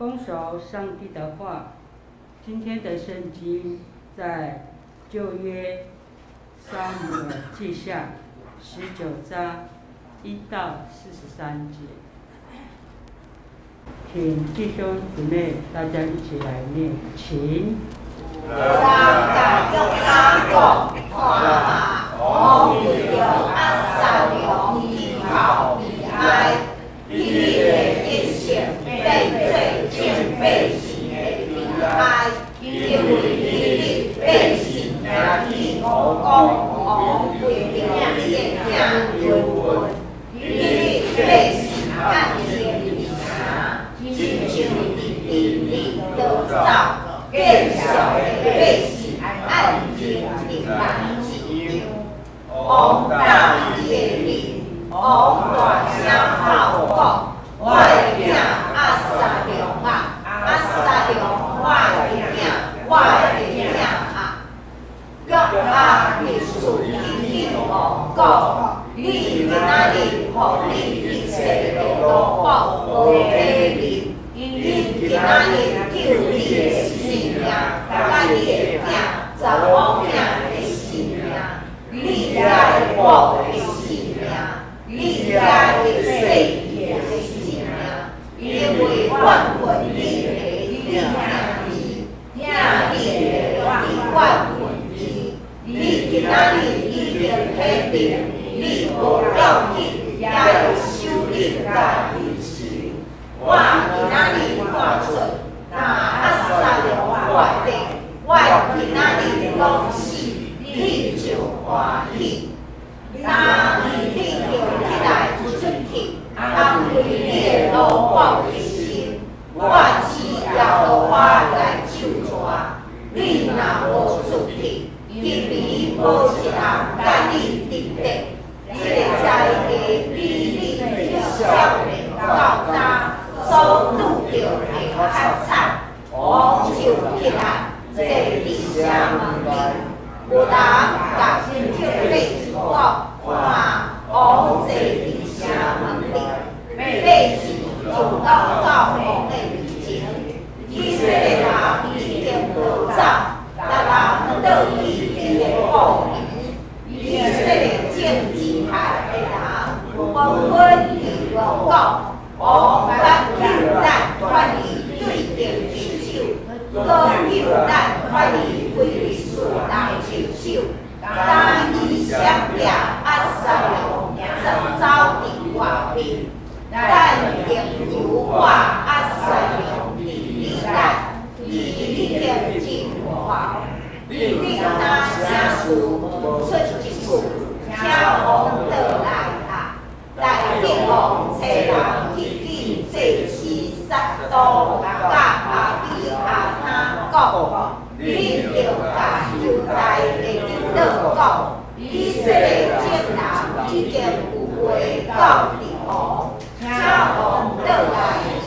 供守上帝的話。今天的聖經在舊約撒母耳記下19章1到43節，請弟兄姊妹大家一起來念，請。有人共約押講：看啊，王為著押沙龍心頭悲哀，彼日的得勝變做眾百姓的悲哀，因為彼日百姓聽見講，王為著你的囝憂鬱，彼日百姓按定離城，親像佇陣裡逃走，見笑的百姓按定佇人一樣。王擔伊的面，王大聲吼講：我的囝押沙龍啊，押沙龍，我的囝，我的囝啊！約押入厝去見王講：你今仔日予你一切的奴僕好體面，你今仔日救你的性命，佮你的囝查某囝的性命，你遐的某的性命，你遐的細兒的性命，因為怨恨你的恁兄弟，疼你的你怨恨伊。你今仔日已經顯明，你無要緊遐的首領佮大臣。我今仔日看出，若押沙龍活著，我今仔日攏死，你就歡喜。若伊你著起來出去，安慰你的奴僕的心，我指耶和華來咒詛。你若無出去，今暝無一人佮你佇的。這个災禍比你自少年到今所拄著的較慘。王就起來，坐佇城門裡，有人共百姓講：看，王坐佇城門裡，百姓就攏到王的面前。以色列人已經逃走，逐人倒去伊的布營。以色列眾支派的人紛紛議論講：王欲救咱脫離對敵之手，閣救咱脫離非利士人之手。敢以啥掠押沙龍走佇外面，咱應由我押沙龍治理咱，伊已經真活。恁若啥事出一句，請王倒來啊！大衛王差人去見祭司撒都佮亞比亞他講：恁著共猶大的長老講，以色列眾人已經有話告佇王，請王倒來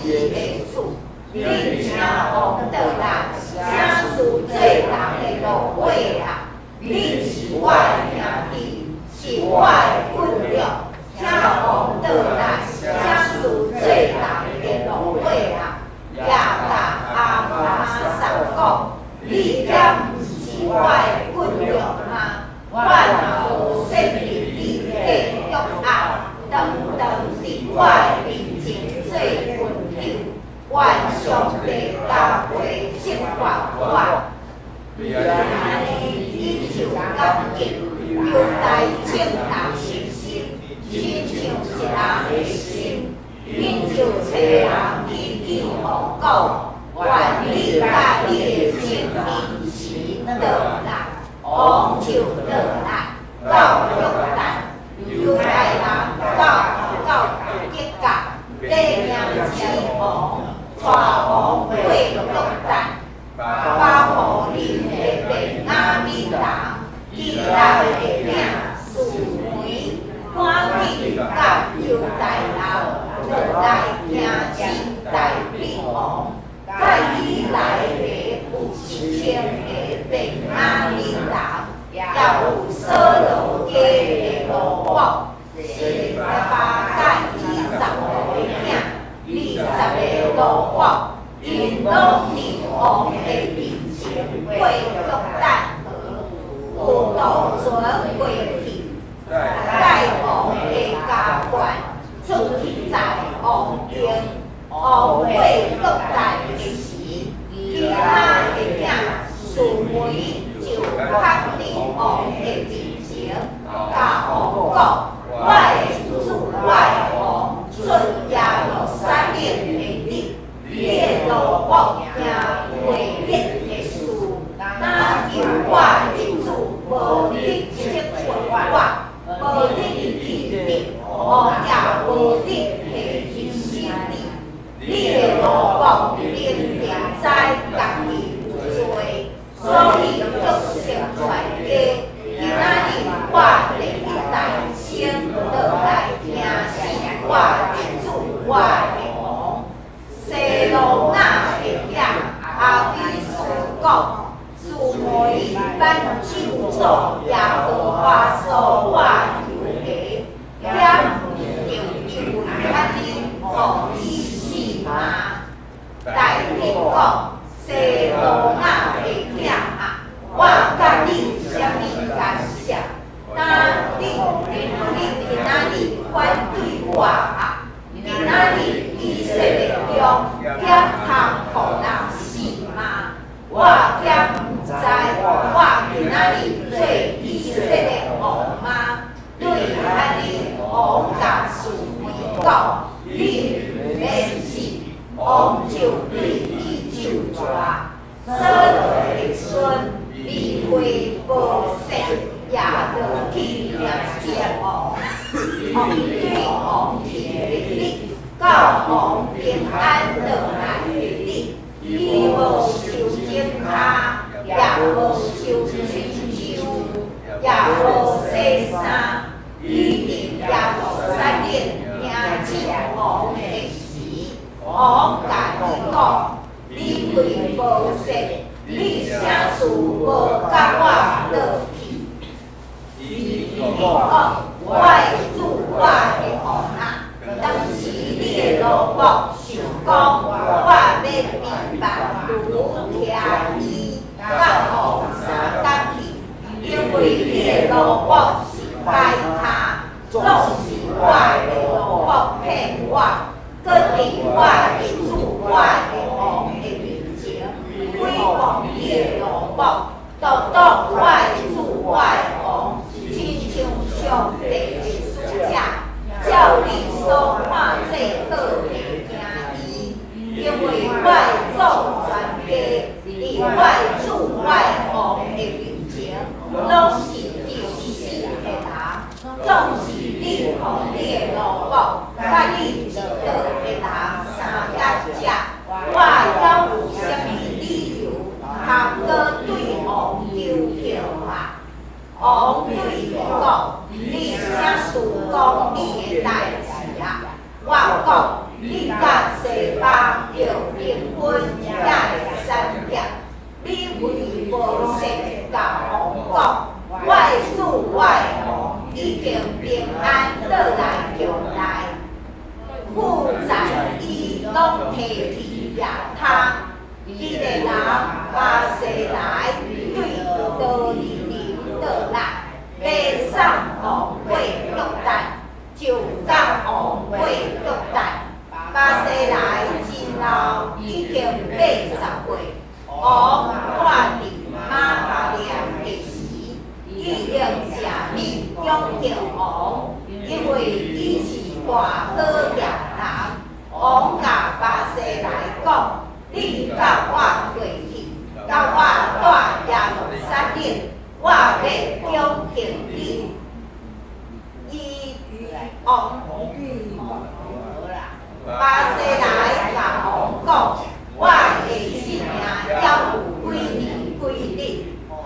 伊的厝。恁請王倒來，啥事做人的落尾啊！恁是我的兄弟，是我的骨肉，請王倒來，啥事做人的落尾啊！也共亞瑪撒講：你敢毋是我的骨肉嗎？我若無設立你替約押，當當佇我的面前做軍長，願上帝加倍責罰我。按呢，伊就感激猶大眾人的心，親像一人的心，𪜶就差人去見王講：願你佮你的眾民時倒來。王就倒來到約旦，猶大人到吉甲，欲迎接王，帶王過約旦。巴戶琳的便雅憫人，基拉的囝示每，趕緊佮猶大人落來迎接大衛王。佮伊來的有1000個便雅憫人，也有掃羅家的奴僕，是尼巴甲伊15个囝，20個奴僕。𪜶攏佇王的面前過約旦河，有渡船過去，帶王的加冠出去載王嬰。王過約旦的時，基拉的囝示每就囥佇王的面前，共王講：我的主我的王，出耶路撒冷的日，你的奴僕聽話言的事，若求我的主無得責罰我，無得記得，王也無得下審你。你的奴僕定定知家己有罪，所以約瑟全家今仔日我第一代先倒來聽信我的主我的王。西羅亞的囝亞比篩講：示每反咒詛耶和華所抹油的，敢毋著因為按呢予伊死嗎？大衛講：西羅亞的囝啊，我佮你啥物干涉？若你今仔日反對我啊？今仔日以色列中敢通予人死嗎？我敢毋知我今仔日做以色列王嗎？對按呢，王共示每講：你毋免死。王就對伊咒詛。掃羅的孫米非波設也落去迎接王，王對王去的日，到王平安轉來的日，伊無修剪跤，也無修喙鬚，也無洗衫。伊佇耶路撒冷迎接王的時，王共伊講：米非波設，你啥事無佮我落去？伊講：我的主，我的王啊！當時你的奴僕想講，我欲備辦驢騎伊，佮王相仝去，因為你的奴僕是歹跤，總是我的奴僕騙我，閣佇我的主我的王的面前毀謗你的奴僕，獨獨我的主我的王，親像上帝的使者，照你所看做好的行伊，因為我的祖全家佇我的主我的王的面前，攏是治死的人，總是你予你的奴僕佮你一桌的人相佮食，我猶有啥物理由通閣對王求情啊？王對伊講：你啥事講你的代誌啊？我講，你佮洗巴著平分遐的產業。米非波設共王講：我的主我的王已經平安轉來宮內，負債伊攏提去掠他，伊的人巴西萊對羅利林倒來，欲送王過約旦，就佮王過約旦。巴西萊真老，已經80歲。王蹛佇瑪哈念的時，伊用食物恭敬王，因為伊是大好額人。王共巴西萊講：你佮我回去，共我蹛耶路撒冷，我欲恭敬你。伊王巴西萊共王講：我的性命猶有幾年幾日，予我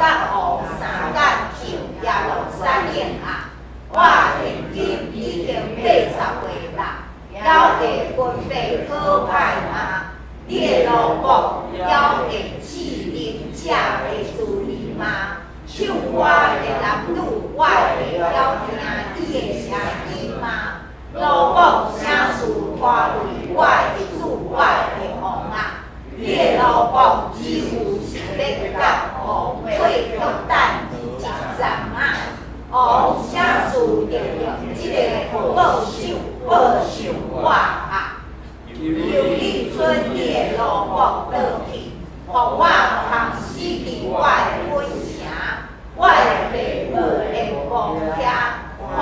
佮王相佮進耶路撒冷啊！我現今已經80歲啦，猶會分辨好歹嗎？你的奴僕猶會試仁者的滋味嗎？唱歌的男女，我會曉聽伊的聲音嗎？奴僕啥事拖累我的主我的王啊？報仇我啊！求你准你的奴僕倒去，予我通死佇我的本城，我的父母的墓遐。看，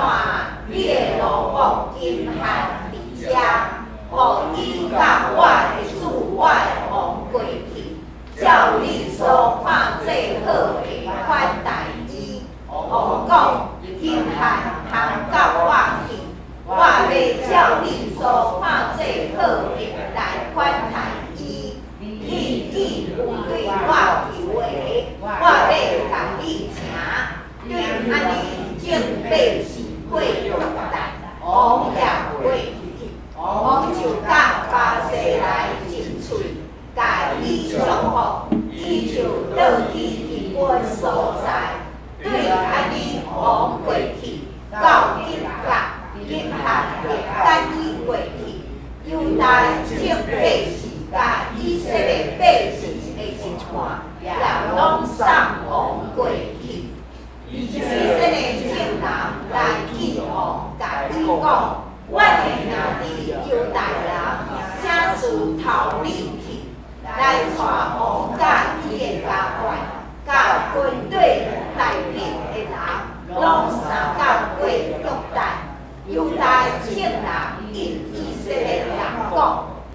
你的奴僕金罕佇遮，予伊佮我的主我的王過去，照你所看做好的款待伊。王講：金罕通佮我去，我欲照你所看做好的來款待伊。你既有對我求的，我欲共你請。對按呢，眾百姓過約旦，王也過去，王就佮巴西萊親喙，共伊祝福，伊就倒去伊本所在。對按呢，王過去，到吉甲，金罕也佮伊過去。猶大眾百姓佮以色列百姓的一半，也攏送王過去。以色列眾人來見王，共伊講：阮的兄弟猶大人，啥事偷你去，來帶王佮伊的家眷，佮軍隊大彼的人，攏相佮過約旦。猶大眾人應以色列人講：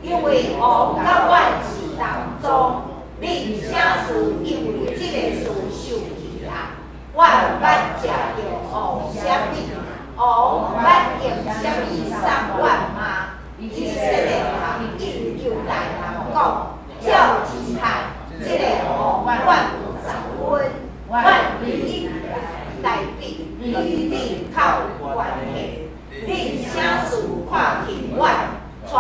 因為王佮阮是同宗，恁啥事因為這個事受氣啊？阮捌食著王啥物？王捌用啥物送阮嗎？以色列人應猶大人講：照真漢，這个王阮有十分，阮比大衛比恁較有關係。恁啥事看輕阮，帶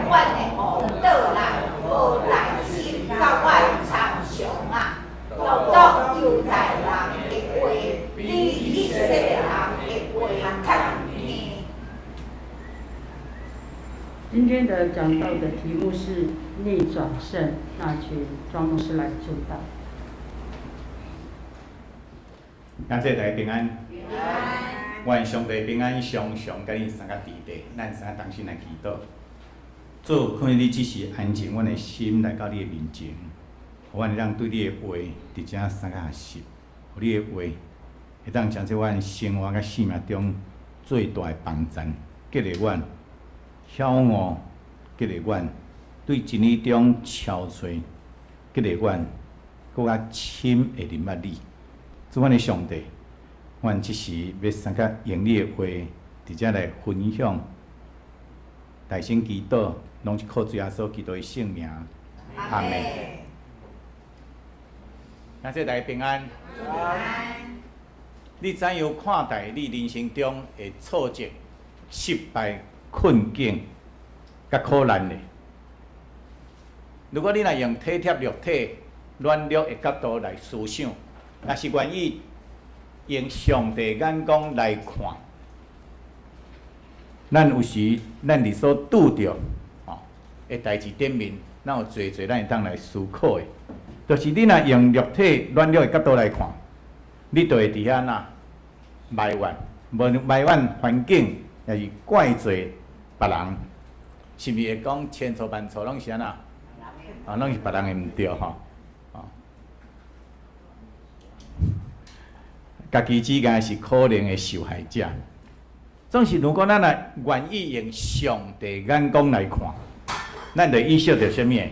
阮的王倒來，無耐心佮阮參詳啊！獨獨猶大人的話，比以色列人的話較硬。今天的講道的題目是逆轉勝，那請莊牧師來主導。感謝大家平安。平安。願上帝平安常常佮恁三个佇咧，咱三个同心來祈禱。主，懇你這時安靜阮的心來到你的面前，予阮會當對你的話佇遮相佮學習，予你的話會當成做阮生活佮生命中最大的幫贊，激勵阮曉悟，激勵阮對真理中憔悴，激勵阮閣較深會認捌你。主，阮的上帝，阮這時欲相佮用你的話佇遮來分享，大聲祈禱，攏是靠主耶穌基督的聖名。阿們。感謝大家平安。你怎樣看待你人生中的挫折、失敗、困境、佮苦難呢？如果你若用體貼肉體、軟弱的角度來思想，若是願意用上帝眼光來看，咱有時咱佇所拄著吼的代誌頂面，咱有濟濟咱會當來思考的。就是你若用肉體軟弱的角度來看，你就會佇遐哪埋怨，無埋怨環境，抑是怪罪別人，是毋是會講千錯萬錯攏是按怎？啊，攏是別人的毋對吼。家己只敢是可憐的受害者。總是如果咱若願意用上帝眼光來看，咱就意識著啥物？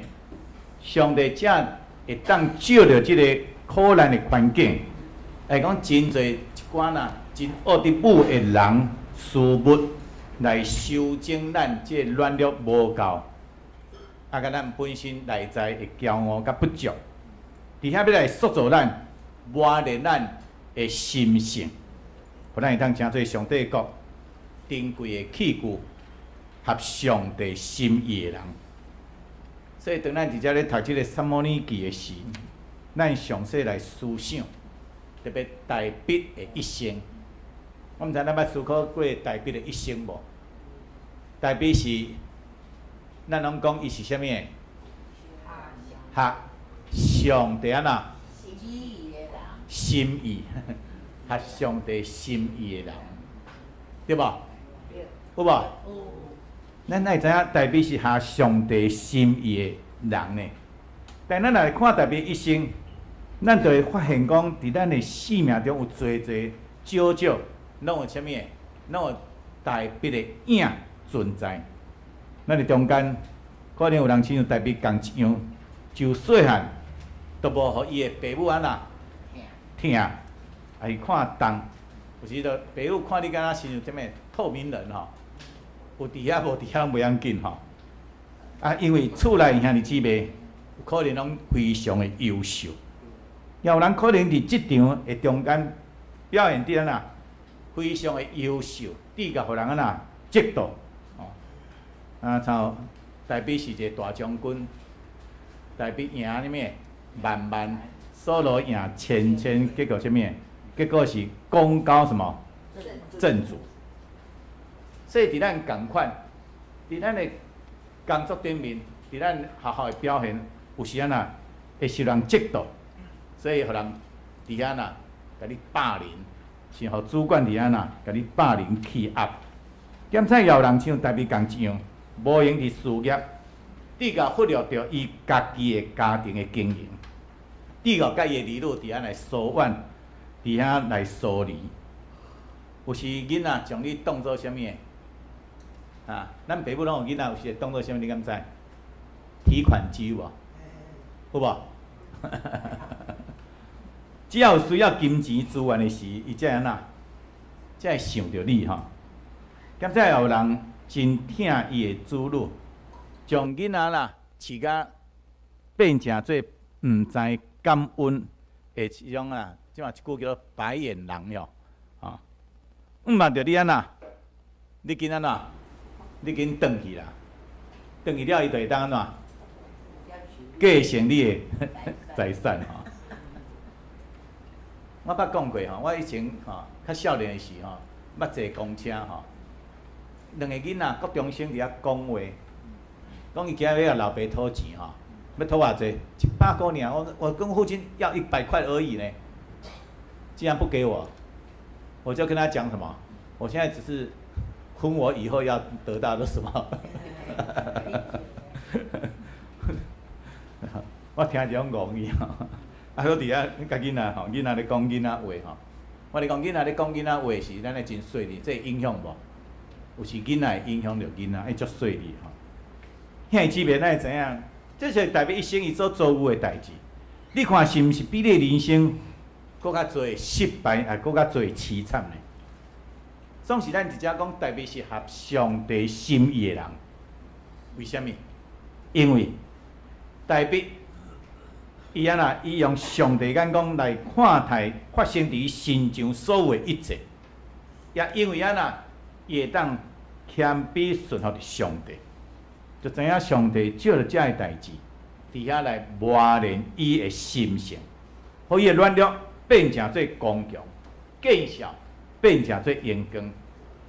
上帝才會當照著這个苦難的環境，來講真濟一寡啦，真惡的母的人事物來修正咱這个軟弱無夠，啊，佮咱本身內在的驕傲佮不足，佇遐欲來塑造咱、磨練咱的心性，予咱會當成做上帝國珍貴的器具，合上帝心意的人。所以，當咱佇遮咧讀這个撒母耳記的時，咱詳細來思想，特別大衛的一生。我毋知咱捌思考過大衛的一生無？大衛是，咱攏講伊是啥物？合上帝按怎？心意，合上帝心意的人，對無？有無？咱愛知影大衛是合上帝心意的人呢。但咱若來看大衛一生，咱就會發現講，佇咱的生命中有濟濟少少，攏有啥物的，攏有大衛的影存在。咱佇中間，可能有人親像大衛仝一樣，就細漢都無予伊的爸母按怎疼，啊伊看重，有時就爸母看你敢若親像啥物透明人吼，有佇遐無佇遐袂要緊吼。啊，因為厝內兄弟姊妹有可能攏非常的優秀，也有人可能佇職場的中間表現得按怎非常的優秀，至甲予人按怎嫉妒。吼，啊，像大衛是一個大將軍，大衛贏啥物萬萬，掃羅贏千千，結果啥物？結果是功高什麼？震主。所以佇咱仝款，佇咱的工作頂面，佇咱學校的表現，有時按怎會受人嫉妒，所以予人佇遐呐，共你霸凌，是予主管佇遐呐，共你霸凌欺壓。兼且也有人像大衛仝一樣，無閒佇事業，至共忽略著伊家己的家庭的經營，至共佮伊的兒女佇遐來疏遠，佇遐來疏離。有時囡仔將你當做啥物的？啊，咱爸母攏有囡仔，有時會當做啥物？你敢知？提款機無？有無？只要有需要金錢資源的時，伊才會按怎？才會想著你吼。兼且也有人真疼伊的子女，將囡仔啦飼甲變成做毋知感恩的這種啊，這嘛一句叫做白眼狼喲，啊！毋瞞著你按怎？你緊按怎？你緊轉去啦，轉去了，伊就會當按怎？繼承你的財產吼。我捌講過吼，我以前吼較少年的時吼，捌坐公車吼，兩個囡仔國中生佇遐講話，講伊今日欲共老爸討錢吼，欲討偌濟？100箍爾，我跟父親要100塊而已呢，竟然不給我，我就跟他講什麼？我現在只是分我以後要得到的什麼？我聽這種戇伊吼，啊，閣佇遐共囡仔吼，囡仔咧講囡仔話吼。我咧講囡仔咧講囡仔話時，咱愛真細膩，這會影響無？有時囡仔會影響著囡仔，愛足細膩吼。兄弟姊妹，咱會知影，這是大衛一生伊所遭遇的代誌。你看是毋是比你的人生閣較濟失敗，也閣較濟淒慘呢？總是咱直接講，大衛是合上帝心意的人。為啥物？因為大衛伊按怎，伊用上帝眼光來看待發生佇伊身上所有的一切，也因為按怎，伊會當謙卑順服佇上帝，就知影上帝藉著這个代誌，佇遐來磨練伊的心性，予伊的軟弱變成做剛強，見笑變成做榮光，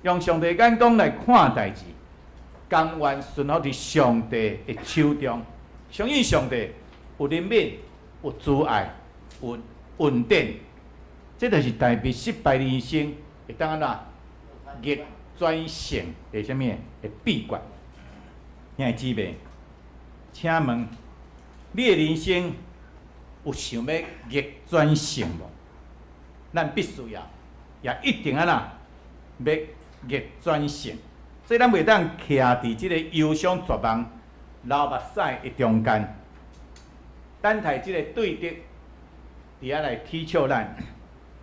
用上帝眼光來看代誌，甘願順服佇上帝的手中，相信上帝有憐憫、有慈愛、有恩典，這就是大衛失敗人生會當按怎逆轉勝的啥物的秘訣。兄弟姊妹，請問你的人生有想欲逆轉勝無？咱必須要，也一定按怎欲逆轉勝。所以咱袂當徛佇這個憂傷絕望、流目屎的中間，等待這個對敵佇遐來取笑咱。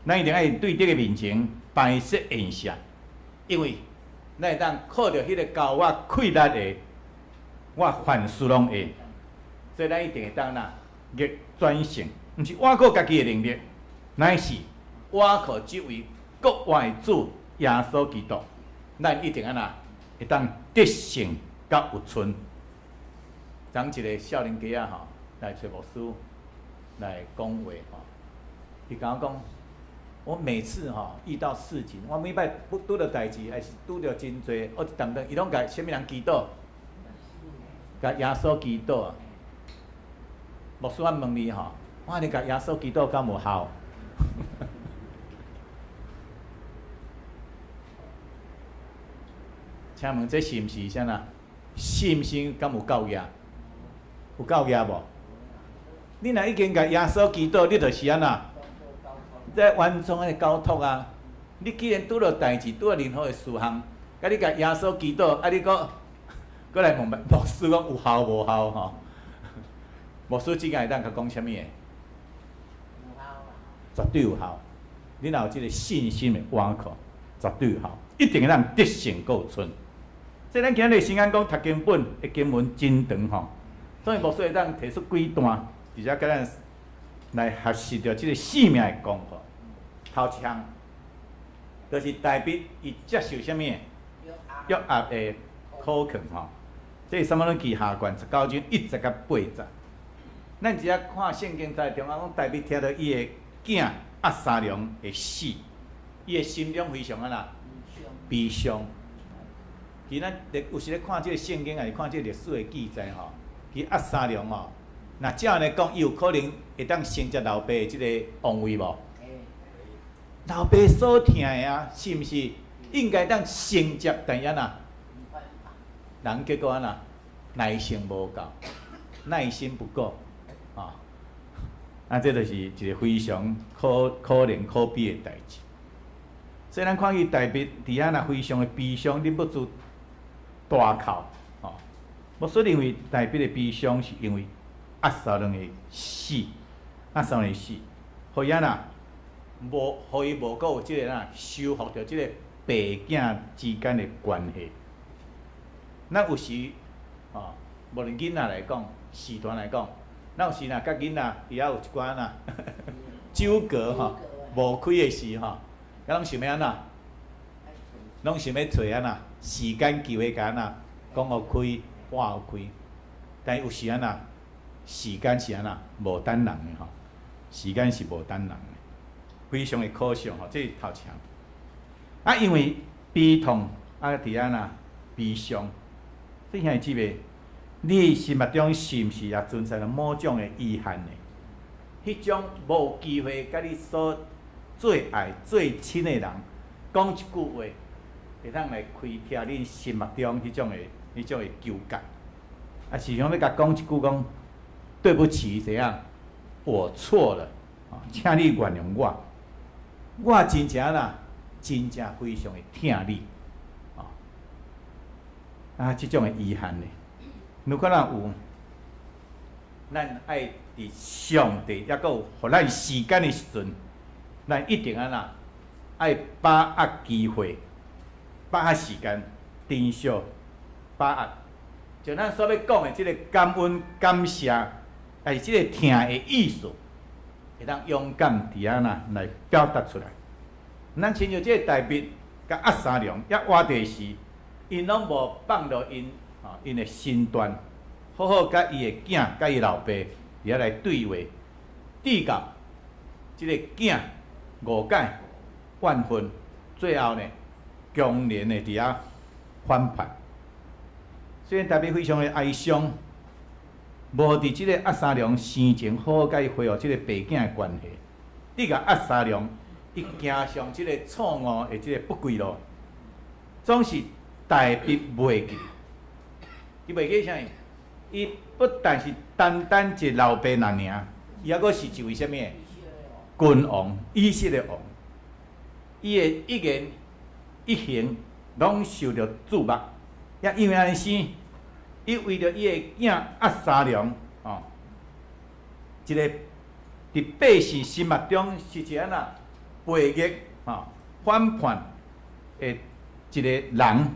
咱一定愛佇對敵的面前擺設宴席，因為咱會當靠著彼個交我氣力的，我凡事攏會。所以咱一定會當哪逆轉勝，毋是倚靠家己的能力，乃是倚靠這位國外的主耶穌基督，咱一定按怎會當得勝佮有賰。昨一個少年家仔吼來揣牧師來講話吼，伊共我講，我每次吼遇到事情，我每擺拄著代誌，還是拄著真濟，我一當當，伊攏共啥物人祈禱？共耶穌祈禱啊！牧師，我問你吼，我按呢共耶穌祈禱敢有效？請問這是毋是啥啦？信心敢有夠額？有夠額無？你若已經共耶穌基督，你就是按怎？這完全的交託啊！你既然拄著代誌，拄著任何的事項，佮你共耶穌基督，啊你閣閣來問牧師講有效無效吼？牧師這間會當共講啥物的？絕對有效。你若有這个信心的倚靠，絕對有效，一定會當得勝過春。所以咱今日先按講讀經本的經文真長吼，所以牧師會當提出幾段，直接共咱來學習著這个生命的功課。頭一項，就是大衛伊接受啥物的？約押的苦勸吼，這是撒母耳記下卷19章1節到8節。咱直接看聖經在中間講，大衛聽著伊的囝押沙龍的死，伊的心中非常按怎悲傷。其實咱有時咧看這个聖經，抑是看這个歷史的記載吼，其實押沙龍吼，若照按呢講，伊有可能會當承接老爸的這个王位無？老爸所疼的啊，是毋是應該當承接？但是按怎？人結果按怎？耐性無夠，耐心不夠，啊！啊，這就是一個非常可可憐可悲的代誌。所以咱看見大衛佇遐若非常的悲傷，忍不住大哭，吼！牧師認為大衛的悲傷是因為押沙龍的死，押沙龍的死，予伊按怎？無，予伊無閣有這个啦，修復著這个爸囝之間的關係。咱有時，吼，無論囡仔來講，序大來講，咱有時若佮囡仔佇遐有一寡呐糾葛吼，無開的時吼，啊，攏想欲按怎？攏想欲揣按怎？時間機會共按怎講予開，化予開。但有時按怎？時間是按怎？無等人的吼，時間是無等人的，非常的可惜吼，這是頭一項。啊，因為悲痛啊，佇按怎悲傷，這兄弟姊妹，你心目中是毋是也存在著某種的遺憾呢？彼種無機會佮你所最愛、最親的人講一句話，會當來開闢恁心目中彼種的糾結。啊，是想欲共講一句講對不起，怎樣？我錯了，請你原諒我。我真正啦，真正非常的疼你，啊，這種的遺憾呢，如果若有，咱愛佇上帝抑閣有予咱時間的時陣，咱一定按怎愛把握機會，把握時間，珍惜把握，將咱所欲講的這个感恩、感謝，抑是這个疼的意思，會當勇敢佇按怎來表達出來。咱親像這个大衛佮押沙龍猶活佇時，𪜶攏無放落𪜶吼𪜶的身段，好好佮伊的囝佮伊老爸佇遐來對話，直到這个囝誤解怨恨，最後呢，強連的佇遐反叛。雖然大衛非常的哀傷，無佇這個押沙龍生前好好佮伊恢復這個爸囝的關係，直到押沙龍伊行上這個錯誤的這個不歸路，總是大衛袂記。伊袂記啥物？伊不但是單單一個老爸爾爾，伊猶閣是一位啥物君王，以色列王。伊的一言一行攏受著注目。也因為按呢生，伊為著伊的囝押沙龍，哦，一個佇百姓心目中是一個按怎背逆、吼反叛的一個人，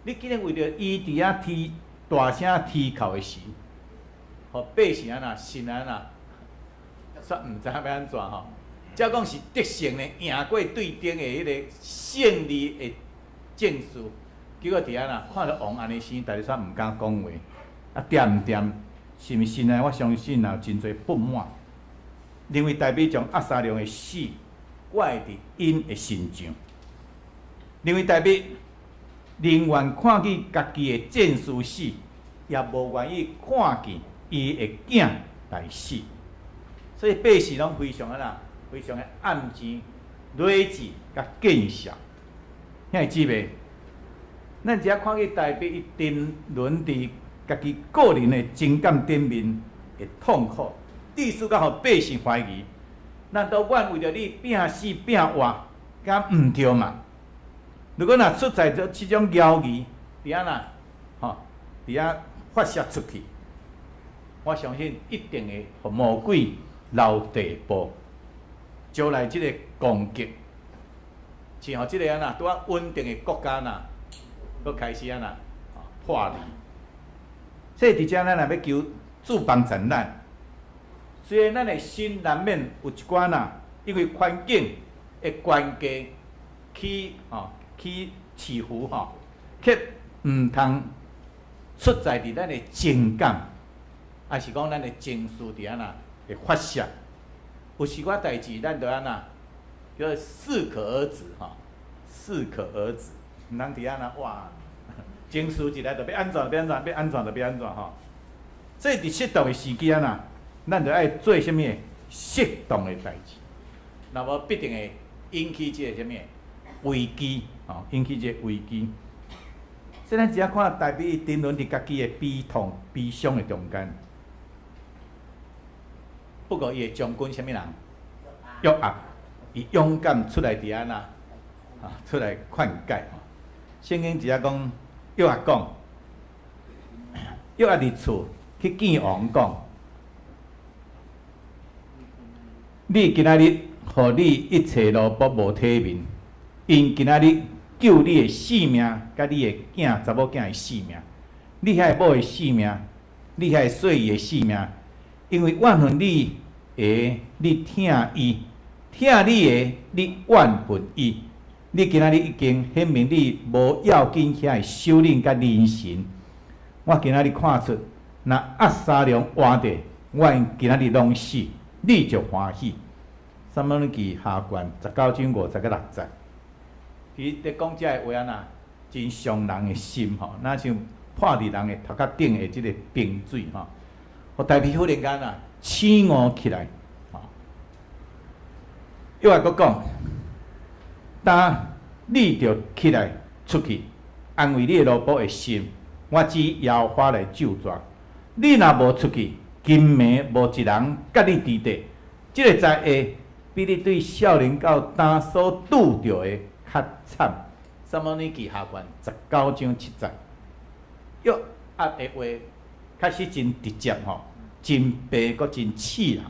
你竟然為著伊佇遐啼大聲啼哭的時，予百姓按怎心按怎，煞毋知影欲按怎吼。照講是得勝的，贏過對頂的彼个勝利的戰士，結果佇按怎看著王按呢生，大家煞毋敢講話。啊，恬恬，是毋是心內？我相信也有真濟不滿，認為大衛將押沙龍的死怪佇𪜶的身上，認為大衛寧願看見家己的戰士死，也無願意看見伊的囝來死。所以百姓攏非常按怎，非常的暗舌、累智佮見笑。兄弟姊妹，咱只看見大衛伊沉淪佇家己個人的情感頂面的痛苦，致使到予百姓懷疑，難道阮為著你拚死拚活，敢毋對嗎？如果若出在這種謠言，佇遐若，吼，佇遐發射出去，我相信一定會予魔鬼留地步，招來這個攻擊。像這個按怎，拄仔穩定的國家若，閣開始按怎，破裂。所以佇遮咱若欲求主幫助咱，雖然咱的心難免有一寡若，因為環境的關係起吼起起伏吼，卻毋通出在佇咱的情感，抑是講咱的情緒佇按怎會發洩。有時寡代誌，咱就按怎叫做適可而止吼，適可而止，毋通佇按怎哇，情緒一來就欲按怎，欲按怎，欲按怎就欲按怎吼。所以佇適當的時機按怎，咱就愛做啥物適當的代誌，若無必定會引起這個啥物危機，吼，引起這個危機。所以咱只看大衛伊沉淪佇家己的悲痛、悲傷的中間。不過伊的將軍啥物人？約押，伊勇敢出來佇按怎，啊，出來勸解。聖經只講約押講，約押佇厝去見王講：你今仔日予你一切奴僕無體面，𪜶今仔日救你的性命，佮你的囝查某囝的性命，你遐个某的性命，你遐个細兒的性命，因為怨恨你的，你疼伊；疼你的，你怨恨伊。你今仔日已經顯明你無要緊遐个首領佮人臣。我今仔日看出，若押沙龍活著，阮今仔日攏死，你就歡喜。撒母耳記下卷19章50到60節。其實佇講這个話按怎，真傷人的心吼，若像潑佇人的頭殼頂的這个冰水吼，予大衛忽然間啊醒悟起來，吼。約押閣講，今你著起來出去，安慰你的奴僕的心，我指耶和華來咒詛。你若無出去，今暝無一人佮你佇地，這个災禍比你對少年到今所拄著的較慘。撒母耳記下卷19章7節，約押的話確實真直接吼，真白閣真刺人。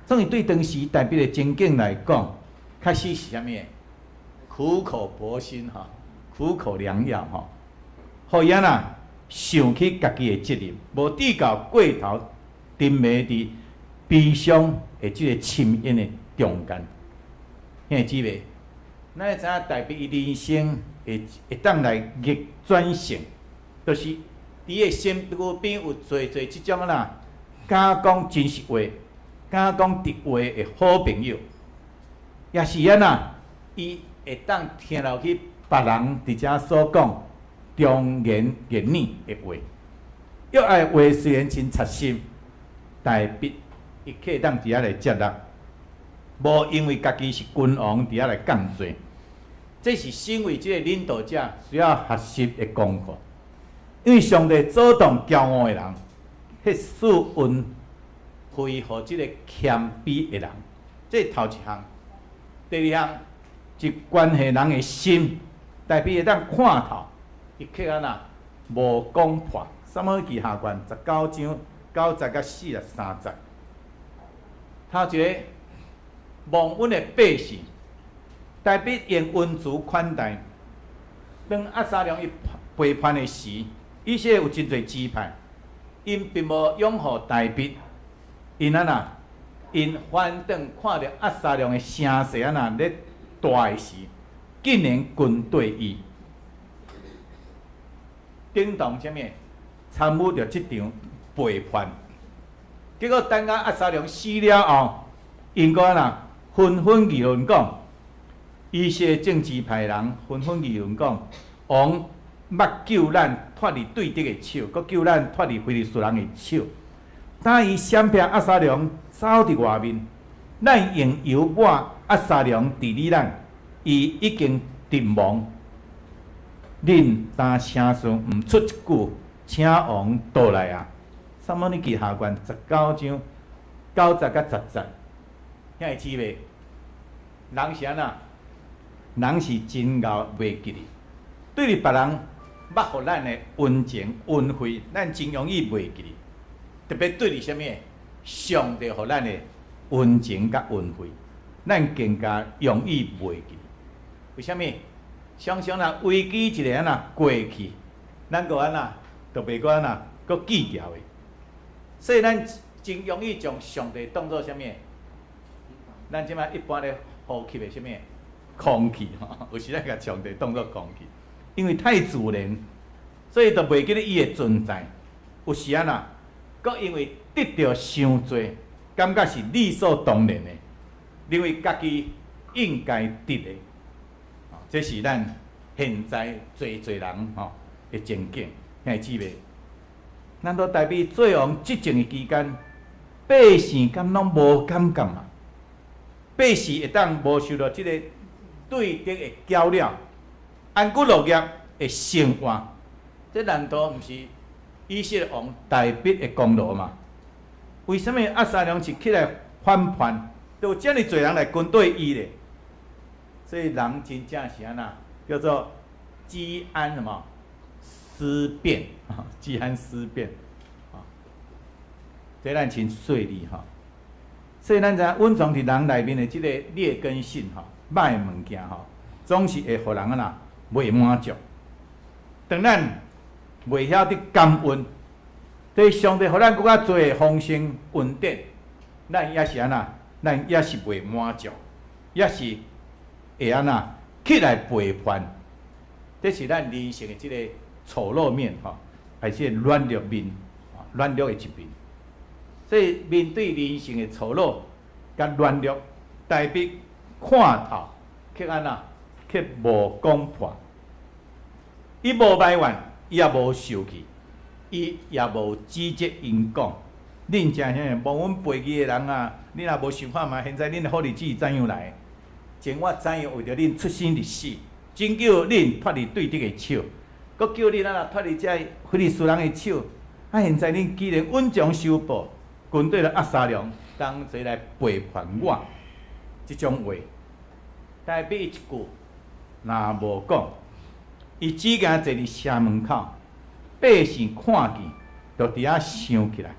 所以對當時大衛的情景來講，確實是啥物？苦口婆心吼，苦口良藥吼，予伊按怎想起家己的責任，無至到過頭沉迷佇悲傷的這個深淵的中間。兄弟姊妹，咱會知影大衛伊人生會當來逆轉勝，就是佇伊的身軀邊有濟濟這種啦，敢講真實話、敢講直話的好朋友，也是按怎，伊會當聽落去別人佇遮所講忠言逆耳的話。約押的話雖然真扎心，大衛伊會當佇遐來接納，無因為家己是君王佇遐來降罪。這是身為這个領導者需要學習的功課。因為上帝阻擋驕傲的人，彼賜恩惠予這个謙卑的人。這是頭一項。第二項是關係人的心，大衛會當看透，伊卻按怎無講破。撒母耳記下卷19章9節到43節，頭一个忘恩的百姓，大衛用恩慈款待。當押沙龍伊背叛的時，以色列有真濟支派，𪜶並無擁護大衛，𪜶按怎？𪜶反轉看著押沙龍的聲勢按怎咧大的時，竟然軍隊伊，等同啥物？參與著這場背叛。結果等到押沙龍死了後，𪜶閣按怎紛紛議論講，以色列政治派人紛紛議論講，王捌救咱脫離對敵的手，閣救咱脫離非利士人的手。當伊閃避押沙龍走佇外面，咱用油抹押沙龍治理咱，伊已經陣亡。恁焦城市毋出一句，請王倒來啊！撒母耳記下卷19章9節佮10節，兄弟姊妹，人是按怎？人是真𠢕袂記得，對著別人捌予咱的恩情恩惠，咱真容易袂記得。特別對著啥物？上帝予咱的恩情佮恩惠，咱更加容易袂記。為啥物？常常若危機一个按怎過去，咱閣按怎，就袂閣按怎，閣記牢的。所以咱真容易將上帝當做啥物？咱這擺一般咧呼吸的啥物？空氣吼，有時咱共上帝當做空氣，因為太自然，所以就袂記得伊的存在。有時按怎，閣因為得著傷濟，感覺是理所當然的，認為家己應該得的。這是咱現在濟濟人吼的情景，兄弟姊妹。難道大衛做王執政的期間，百姓敢攏無感覺嗎？百姓會當無受著這个對敵的攪擾，安居樂業的生活，這難道毋是以色列王大衛的功勞嗎？為啥物押沙龍一起來反叛，就有遮爾濟人來跟綴伊咧？所以人真正是按怎，叫做居安什麼思變，居安思變，這咱真細膩吼。所以咱知影隱藏佇人內面的這個劣根性吼，歹的物件吼，總是會予人按怎袂滿足。當咱袂曉得感恩，對上帝予咱閣較濟的豐盛恩典，咱也是按怎，咱也是袂滿足，也是會按怎起來背叛。這是咱人性的這个醜陋面吼，還是軟弱面，軟弱的一面。所以面對人性的醜陋佮軟弱，大衛看透，卻按怎，卻無講破。伊無埋怨，伊也無受氣，伊也無指責𪜶講。恁誠兄，忘恩背義的人啊，恁若無想看覓，現在恁的好日子是怎樣來的？前我怎樣為著恁出生入死，拯救恁脫離對敵的手，閣救恁按怎脫離這非利士人的手。啊，現在恁既然恩將仇報，跟綴著押沙龍，同齊來背叛我，這種話，大衛一句若無講，伊只驚坐佇城門口，百姓看見，就佇遐想起來，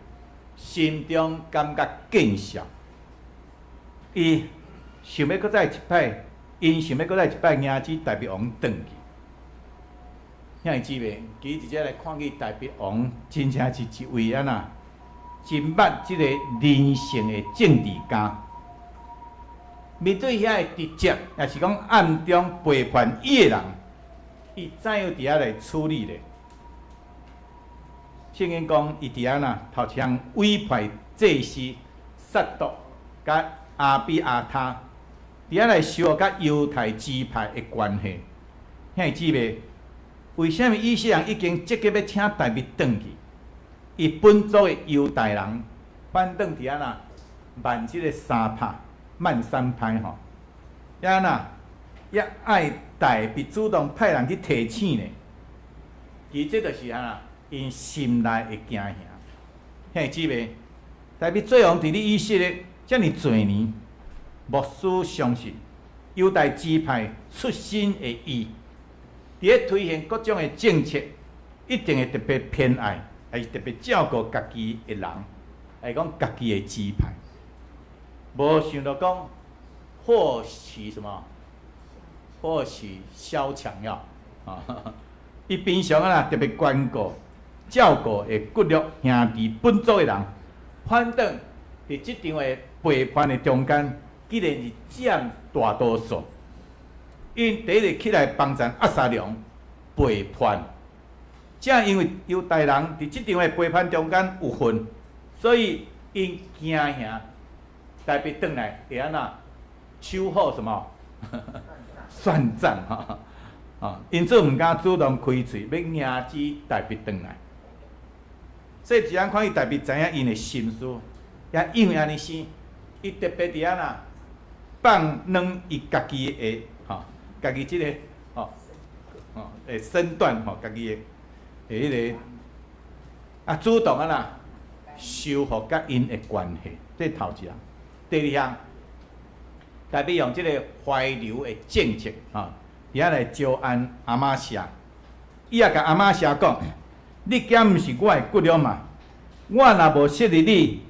心中感覺見笑。伊想欲閣再一擺，𪜶想欲閣再一擺迎接大衛王轉去。兄弟姊妹，其實直接來看見大衛王，真正是一位按怎，真捌這个人性的政治家。面對遐个直接，抑是講暗中背叛伊的人，伊怎樣佇遐來處理咧？聖經講，伊佇遐呐，頭一項委派祭司撒督佮亞比亞他，佇遐來修復佮猶太支派的關係。兄弟姊妹，為啥物以色列人已經積極欲請大衛轉去？伊本族的猶大人反轉佇遐呐，慢這个三拍，慢三拍吼，抑按怎，抑愛大衛主動派人去提醒咧。其實這就是按怎，𪜶心內的驚嚇。兄弟姊妹，大衛做王佇咧以色列遮爾濟年，牧師相信猶大支派出身的伊，佇咧推行各種的政策，一定會特別偏愛，還是特別照顧家己的人，還是講家己的支派。無想著講，禍起什麼？禍起蕭牆藥啊！伊平常啊，特別關顧、照顧會骨肉兄弟本族的人，反轉佇這場的背叛的中間，竟然是佔大多數。𪜶第一个起來幫贊押沙龍背叛，正因為猶大人佇這場的背叛中間有份，所以𪜶驚嚇大衛轉來會按怎？秋後什麼？算賬吼！啊，因此毋敢主動開喙，欲迎止大衛轉來。所以一人看見大衛知影𪜶的心思，也因為按呢生，伊特別佇按怎放軟伊家己的吼，家己這个吼，吼，的身段吼，家己的彼个啊，主動按怎修復佮𪜶的關係，這頭一項。第二項，大衛用這个懷柔的政策，吼，佇遐來招安亞瑪謝。伊也共亞瑪謝講：你敢毋是我的骨肉嘛？我若無設立你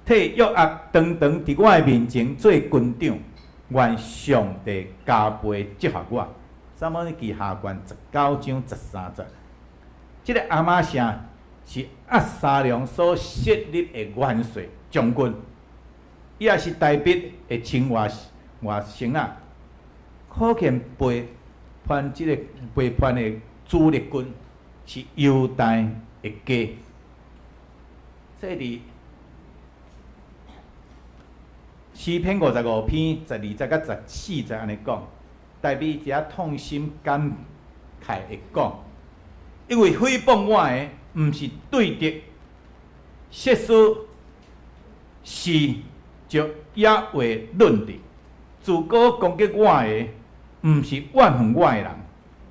替約押當當佇我的面前做軍長，願上帝加倍責罰我。撒母耳記下卷19章13節，這个亞瑪謝是押沙龍所設立的元帥將軍，伊也是大衛的親外外甥仔，可見背叛這个背叛的主力軍是猶大的家。這佇詩篇55篇12節佮14節按呢講，大衛佇遐痛心感慨的講，因為誹謗我的毋是對敵，設使是就也會論的。自古攻擊我的毋是怨恨我的人，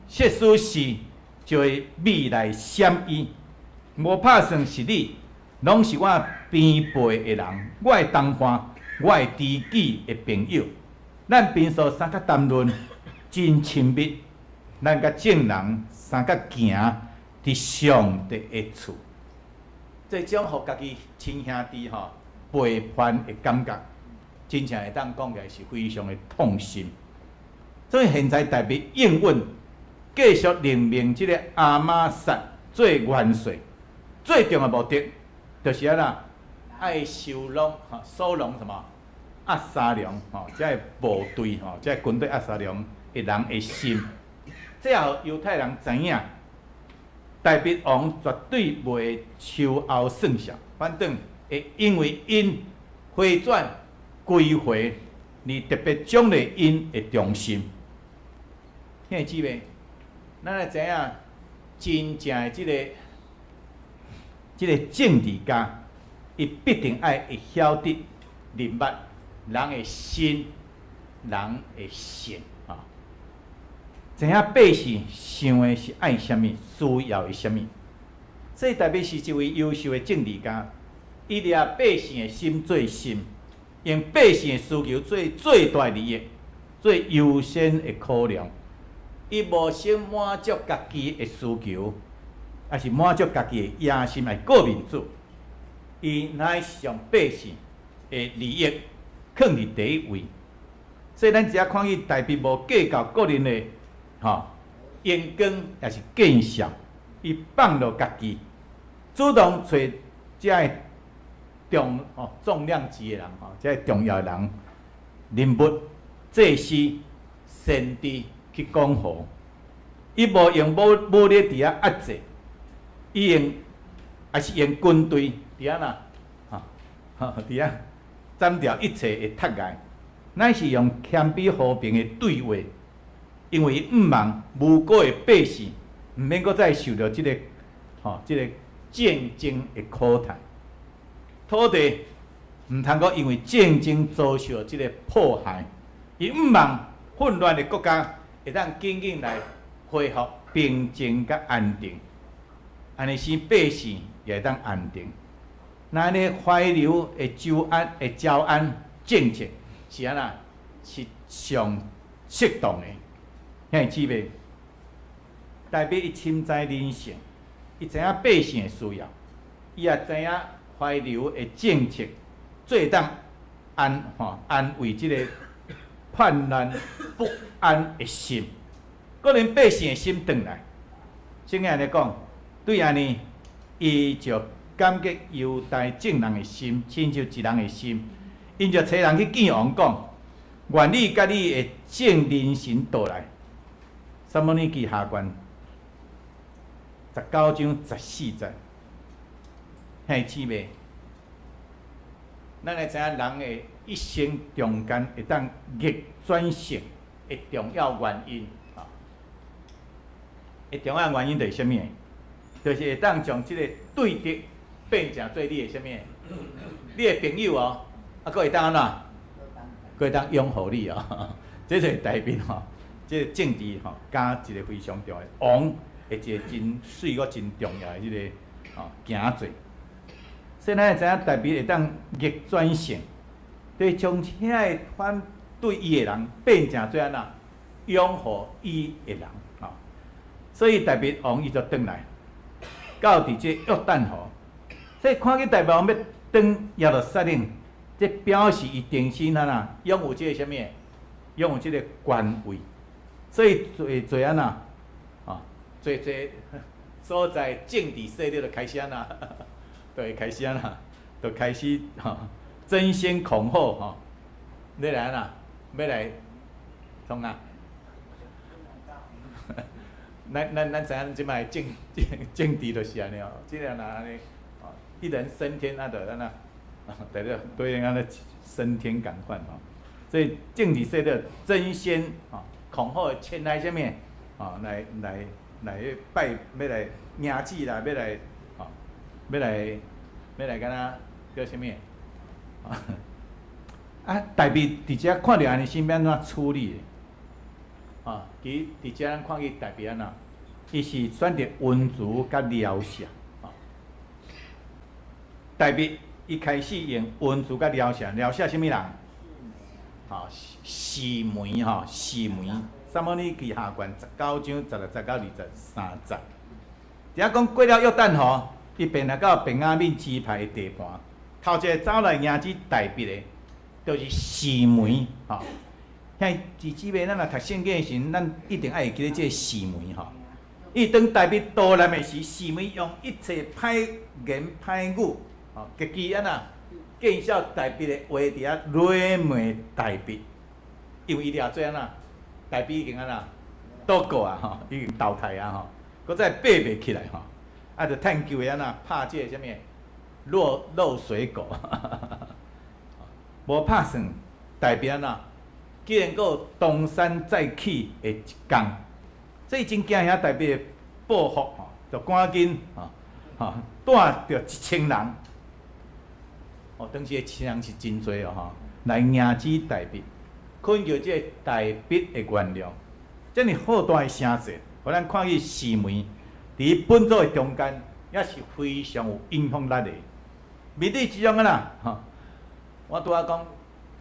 設使是就會覕來閃伊。無拍算是你，攏是我邊輩的人，我的同伴，我的知己的朋友。咱平素相佮談論，真親密。咱佮眾人相佮行佇上帝的厝，這種予家己親兄弟吼背叛的感覺，真正會當講起來是非常的痛心。所以現在大衛應允繼續任命這个亞瑪撒做元帥，最重要的目的就是按怎愛收攏吼收攏什麼押沙龍吼，這个部隊吼，這个軍隊押沙龍的人的心。這予猶太人知影，大衛王絕對袂秋後算賬，反轉會因為𪜶回轉歸回，而特別獎勵𪜶的忠心。兄弟姊妹，咱來知影真正的這个政治家，伊必定愛會曉得認捌人的心、人的性。知影百姓想的是愛啥物，需要的啥物。所以大衛是一位優秀的政治家，伊掠百姓的心做心，用百姓的需求做最大利益、最優先的考量。伊無先滿足家己的需求，抑是滿足家己的野心來顧面子。伊乃是將百姓的利益放佇第一位。所以咱只看見大衛無計較個人的吼，榮光抑是見笑，伊放落家己，主動揣遮个重吼重量級的人吼，遮个重要的人人物、祭司、先知去講和，伊無用武力佇遐壓制，伊用抑是用軍隊佇遐哪，吼佇遐斬掉一切的窒礙，乃是用謙卑和平的對話。因為伊毋望無辜的百姓，毋免閣再受著這个吼，這个戰爭的苦痛。土地毋通閣因為戰爭遭受這个破壞。伊毋望混亂的國家會當緊緊來恢復平靜佮安定，按呢使百姓也會當安定。那按呢懷柔的招安的招安政策是按怎？是上適當的。兄弟姊妹，大衛伊深知人性，伊知影百姓的需要，伊也知影懷柔的政策最當安吼安慰這个叛亂不安的心，閣連百姓的心轉來。聖經按呢講，對按呢，伊就感激猶大眾人的心，親像一人的心，𪜶就差人去見王講：願你佮你的眾人臣倒來。撒母耳記下卷19章14節，兄弟姊妹，咱來知影人的一生中間會當逆轉勝的重要原因，吼，的重要原因就是啥物？就是會當將這个對敵變成做你的啥物？你的朋友哦，啊，閣會當按怎？閣會當擁護你哦，這就是大衛吼。這個政治吼，加一個非常重要的王的一個真媠閣真重要的彼個吼行做。所以咱會知影大衛會當逆轉勝，就是將遐個反對伊的人變成做按怎擁護伊的人吼。所以大衛王伊就轉來到佇這約旦河，所以看見大衛王欲轉耶路撒冷，這表示伊重新按怎擁有這個啥物？擁有這個權位。所以濟濟按怎，吼，濟濟所在政治勢力就開始按怎，就會開始按怎，就開始吼爭先恐後吼，欲來按怎，欲來創啥？咱知影這擺政治就是按呢哦，這个若按呢，一人升天啊，就按怎，對對對，按呢升天仝款吼。所以政治勢力爭先吼恐後的前來啥物？吼，來拜，欲來迎旨啦，欲來吼，欲來敢若叫啥物？啊，大衛佇遮看著按呢，欲按怎處理的？啊，其實佇遮咱看見大衛按怎，伊是選擇溫慈佮饒赦。大衛伊開始用溫慈佮饒赦，饒赦啥物人？吼，示每吼，示每，撒母耳記下卷19章16節到23節。佇遐講過了約旦河，伊便來到便雅憫支派的地盤，頭一個走來迎接大衛的，就是示每吼。兄弟姊妹，咱若讀聖經的時陣，咱一定愛會記得這個示每吼。伊當大衛逃難的時，示每用一切歹言歹語，吼，極其按怎見笑大衛的話，佇遐辱罵大衛，因為伊掠做按怎，大衛已經按怎倒過啊吼，已經淘汰啊吼，閣再爬袂起來吼，啊，就趁機會按怎拍這個啥物落水狗，無拍算大衛按怎，竟然閣有東山再起的一天，所以真驚遐大衛的報復吼，就趕緊吼吼帶著1000人。哦，當時的千人是真濟哦吼，來迎接大衛，懇求這個大衛的原諒。這爾浩大的聲勢，予咱看見示每佇本族的中間，也是非常有影響力的。面對這種按怎吼，我拄仔講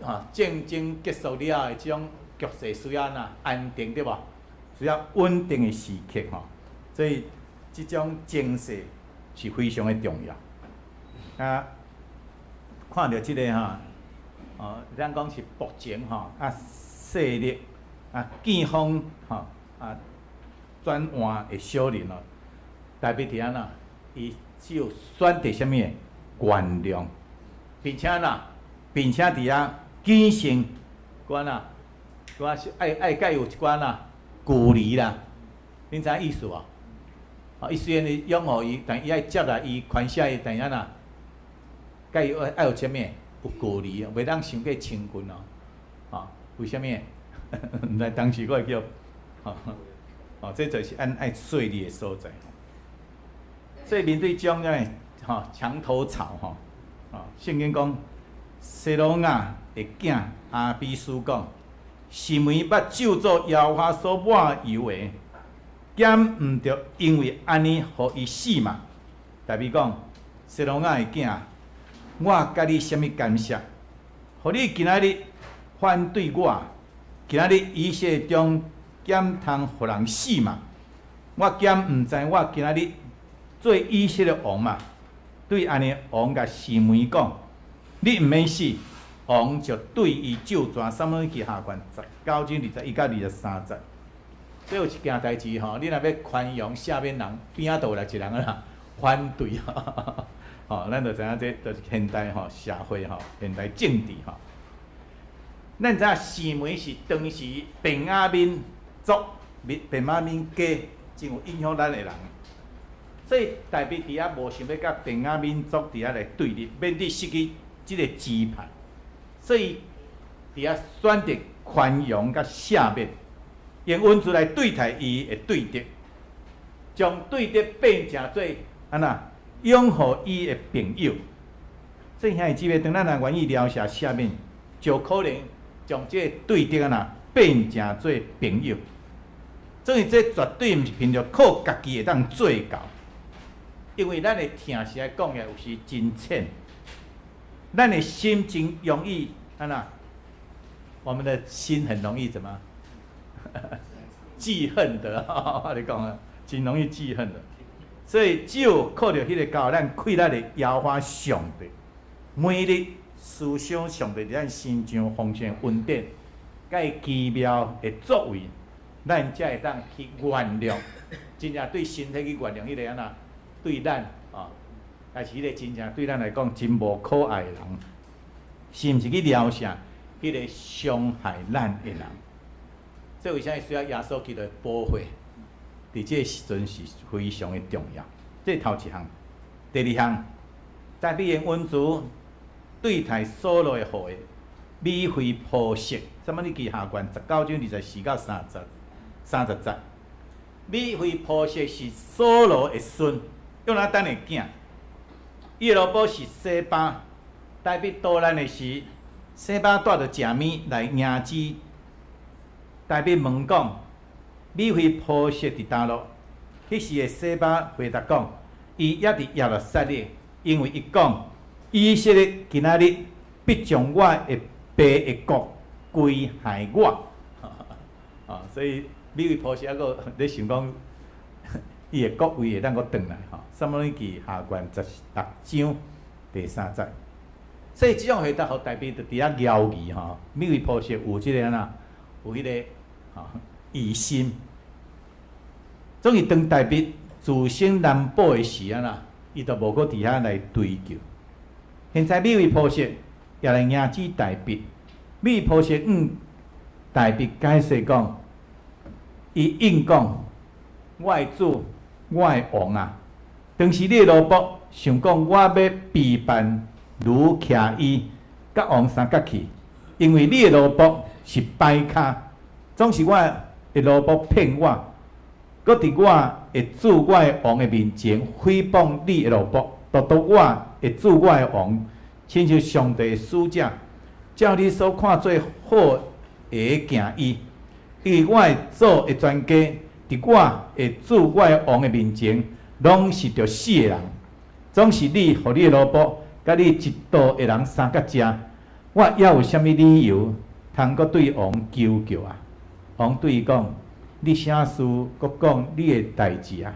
吼，戰爭結束了後的這種局勢需要按怎安定對無？需要穩定的時刻吼，所以這種情勢是非常的重要。啊，看著這个吼，哦，咱講是薄情吼，啊，勢力啊，見風吼，啊，轉換的小人哦，大衛佇按怎？伊只有選擇啥物？原諒，並且按怎？並且佇遐謹慎，閣按怎？閣愛愛佮伊有一寡按怎距離啦，恁知影意思無？哦，伊雖然是擁護伊，但伊愛接納伊，寬赦伊，但是按怎？佮伊愛有啥物？有距離，袂當傷過親近哦。吼，為啥物？毋知當時閣會叫，吼，哦，這就是按愛細膩的所在。所以面對這種的吼牆頭草吼，哦，聖經講，洗魯雅的囝亞比書講，示每捌咒詛耶和華所抹油的，敢毋著因為按呢予伊死嗎？大衛講，洗魯雅的囝，我佮你啥物干涉？予你今仔日反對我，今仔日以色列中敢通予人死嗎？我敢毋知我今仔日做以色列王嗎？對按呢，王共示每講，你毋免死。王就對伊咒詛，撒母耳記下卷19章21到23節。這有一件代誌吼，你若欲寬容赦免人，邊仔就有來一個人啊反對吼，咱就知影這就是現代吼社會吼，現代政治吼。咱知影示每是當時便雅憫族、便雅憫家真有影響力的人，所以大衛佇遐無想欲佮便雅憫族佇遐來對立，免得失去這個支派，所以佇遐選擇寬容佮赦免，用溫慈來對待伊的對敵，將對敵變成做按怎擁護伊的朋友。所以兄弟姊妹，當咱若願意饒赦赦免，就可能將這個對敵按怎變成做朋友。所以這絕對毋是憑著靠家己會當做到，因為咱的疼實在講起來有時真淺，咱的心真容易按怎？我們的心很容易怎麼？記恨的，我你講啊，真容易記恨的。所以只有靠著彼个交予咱氣力的耶和華上帝，每日思想上帝佇咱身上豐盛恩典，佮伊奇妙的作為，咱才會當去原諒，真正對身體去原諒彼个按怎？對咱啊，還是彼個真正對咱來講真無可愛的人，是毋是去饒赦彼個傷害咱的人？這為啥物需要耶穌基督的寶血？佇這个時陣是非常的重要。這是頭一項，第二項，大衛用恩慈對待掃羅的後裔，米非波設。啥物？你記下卷19章24到30、30節。米非波設是掃羅的孫，約拿單的囝。伊的老母是洗巴，大衛逃難的時，洗巴帶著食物來迎接。大衛問講：米非波設佇佗落？彼時的洗巴回答講：伊猶佇耶路撒冷，因為伊講：以色列今仔日必將我的爸的國歸還我。啊，所以米非波設猶閣咧想講，伊的國位會當閣轉來吼。撒母耳記下卷16章第3節。所以這種回答，予大衛就佇遐猶疑吼。米非波設有這個按怎？有彼個吼疑心。總是當大衛自升難保的時按怎，伊就無閣佇遐來追究。現在米非波設也來迎接大衛。米非波設向大衛解釋講，伊應講：我的主，我的王啊！當時你的奴僕想講，我欲備辦驢騎伊，佮王相佮去，因為你的奴僕是跛跤，總是我的奴僕騙我，閣佇我的主我的王的面前誹謗你的奴僕，獨獨我的主我的王，親像上帝的使者，照你所看做好的行伊，因為我的祖的全家，佇我的主我的王的面前，攏是著死的人，總是你予你的奴僕，佮你一桌的人相佮食，我猶有啥物理由通閣對王求告啊？王對伊講：你啥事閣講你的代誌啊？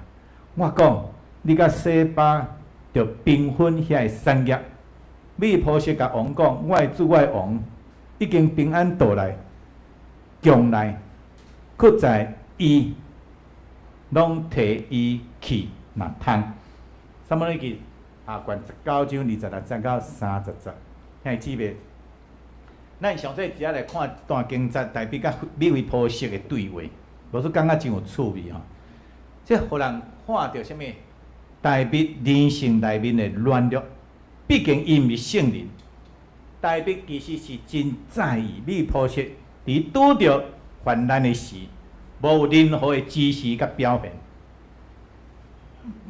我講，你佮洗巴著平分遐个產業。米非波設共王講：我的主，我的王已經平安倒來，宮內，閣在伊攏提伊去，若通。撒母耳記下卷19章26節到30節，兄弟姊妹，咱上細只來看一段經節，大衛佮米非波設的對話，無說感覺真有趣味吼。這予人看著啥物？大衛人性內面的軟弱，畢竟伊毋是聖人。大衛其實是真在意米非波設佇拄著患難的時，無有任何的支持佮表現。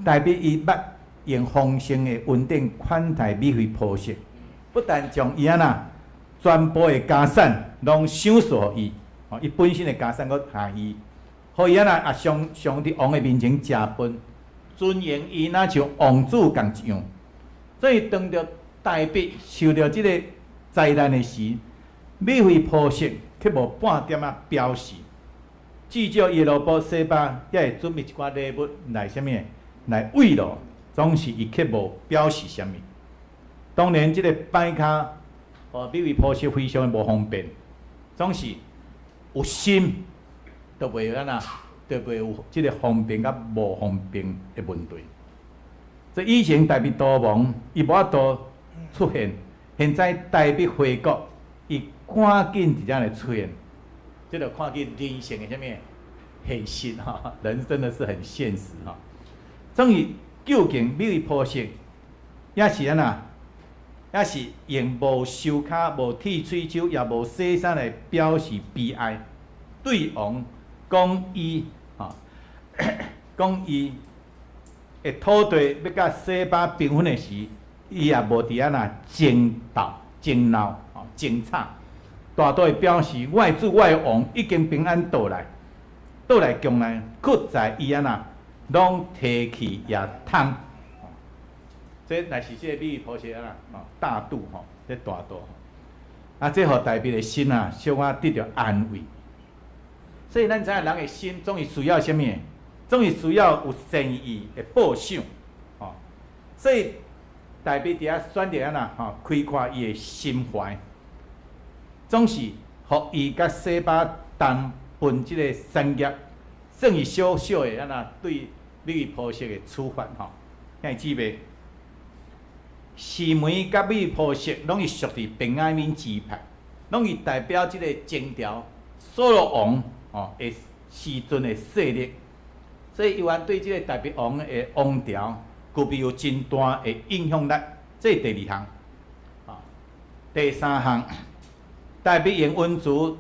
大衛伊捌用豐盛的恩典款待米非波設，不但將伊按怎全部的家產攏賞賜予伊，哦，伊本身的家產閣下伊，予伊按怎也常常佇王的面前食飯，尊榮伊若像王子仝一樣。所以當著大衛受著這個災難的時，米非波設卻無半點仔表示，至少伊的奴僕洗巴也會準備一寡禮物來啥物來慰勞，總是伊卻無表示啥物。當然，這個跛跤，予米非波設非常的無方便，總是有心，就袂按怎，就袂有這個方便佮無方便的問題。所以以前大衛逃亡，伊無法度出現；現在大衛回國，伊趕緊佇遮來出現。這就看見人性的啥物現實吼，人真的是很現實吼。總是究竟米非波設也是按怎，也是用無收跤、無剃喙鬚，也無洗衫來表示悲哀，對王講伊吼，講伊的土地欲佮洗巴平分的時，伊也無佇按怎爭鬥、爭鬧、吼爭吵，大多會表示我的主、我的王已經平安倒來，倒來宮內，卻在伊按怎，攏提去也通。這若是這個米非波設按怎，吼，大度吼，這大度吼。啊，這予大衛的心啊，小可得著安慰。所以咱知影人的心總是需要啥物？總是需要有善意的報賞，吼。所以大衛佇遐選擇按怎吼，開闊伊的心懷，總是予伊佮洗巴同分這個產業，算是小小的按怎對米非波設的處罰吼。兄弟姊妹，示每佮米非波設攏是屬佇便雅憫支派，攏是代表這個前朝掃羅王吼的時陣的勢力，所以伊原對這個大衛王的王朝具備有真大的影響力。這是第二項。第三項，大衛用恩慈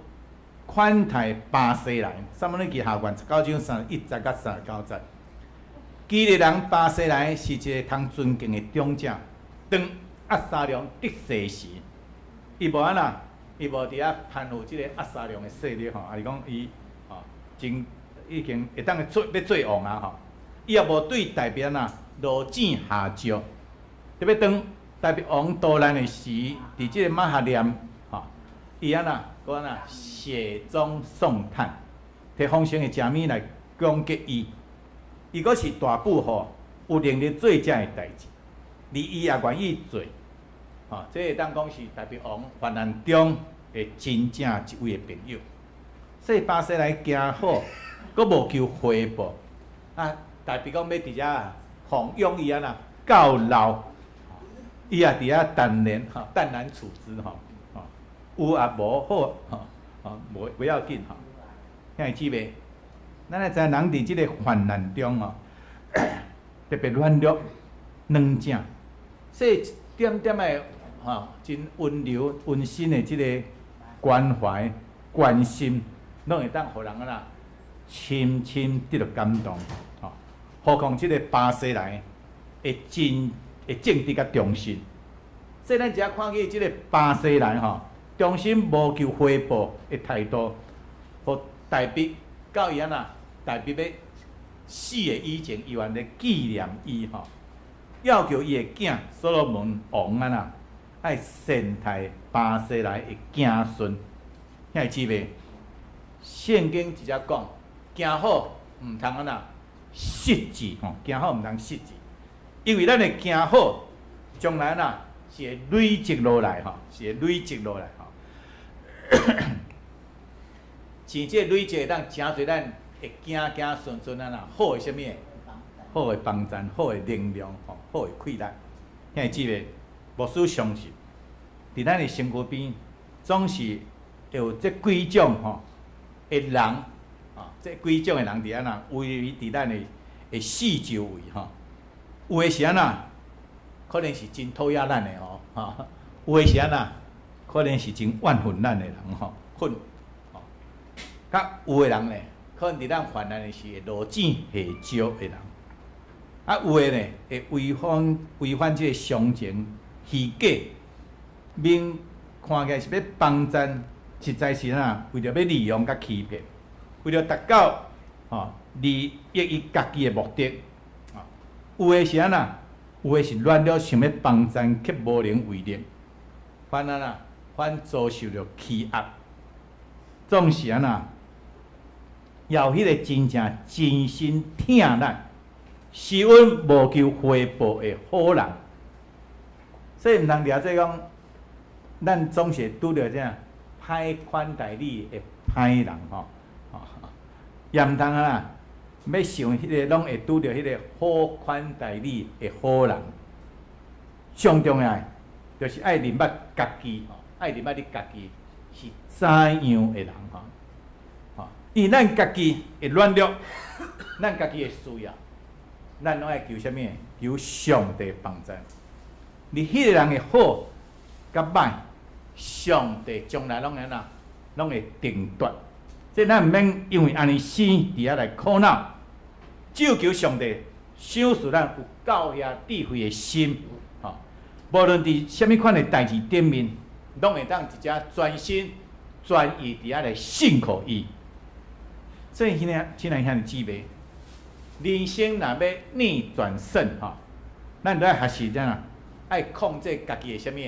款待巴西萊，撒母耳記下卷19章31節到39節。基列人巴西萊是一個通尊敬的長者。當押沙龍得勢時，伊無按怎，伊無佇遐攀附這個押沙龍的勢力吼，抑是講伊吼真已經會當做欲做王啊吼，伊也無對大衛按怎落井下石。特別當大衛王逃難的時，佇這個瑪哈念吼，伊按怎閣按怎雪中送炭，提豐盛的食物來供給伊。伊閣是大富吼，有能力做這个代誌，而伊也願意做。吼，這會當講是大衛王患難中的真正一位的朋友。所以巴西萊行好，閣無求回報。啊，大衛講欲佇遮奉養伊按怎到老，伊也佇遐淡然吼，淡然處之吼，吼，有也無好吼，吼，無不要緊吼。兄弟姊妹，咱愛知人佇這個患難中吼，特別軟弱、軟正，所以一點點的吼，真溫柔、溫馨的這個關懷、關心，攏會當予人按怎深深得著感動，吼。何況這個巴西萊會真會正直佮忠心，所以咱只看見這個巴西萊吼，忠心無求回報的態度，予大衛到伊按怎，大衛欲死的以前，伊猶咧紀念伊吼，要求伊的囝所羅門王按怎，愛善待巴西萊的子孫。兄弟姊妹，聖經直接講，行好毋通按怎失志吼，行好毋通失志，因為咱的行好，將來按怎是會累積落來吼，是會累積落來吼。像這個累積會當誠濟咱會行行順順按怎好的啥物？好的幫贊，好的能量吼，好的氣力。兄弟姊妹，牧師相信，佇咱的身軀邊，總是會有這幾種吼的人，啊，這幾種的人佇按怎圍佇咱的的四周圍吼。有的是按怎，可能是真討厭咱的吼，哈；有的是按怎，可能是真怨恨咱的人吼，恨，吼。佮有的人呢，可能佇咱患難的時會落井下石的人。啊，有的呢會違反這個常情虛假，面看起來是欲幫贊，實在是按怎，為著欲利用佮欺騙，為著達到吼利益伊家己的目的。啊，有的是按怎，有的是軟弱想欲幫贊，卻無能為力，反按怎，反遭受著欺壓，總是按怎，也有彼個真正真心疼咱，施恩無求回報的好人。所以毋通掠做講，咱總是會拄著這歹款待你的歹人吼，也毋通啊，欲想彼個攏會拄著彼個好款待你的好人。上重要的就是愛認捌家己吼，愛認捌你家己是怎樣的人吼，吼，因為咱家己會軟弱，咱家己會需要，咱攏愛求啥物？求上帝幫助。而彼個人的好佮歹，上帝將來攏會按怎？攏會定奪。這咱毋免因為按呢生佇遐來苦惱，只有求上帝賞賜咱有夠遐智慧的心，吼，無論佇啥物款的代誌頂面，攏會當直接專心專意佇遐來信靠伊。所以，親愛兄弟姊妹，人生若欲逆轉勝吼，咱著愛學習怎啊？愛控制家己的啥物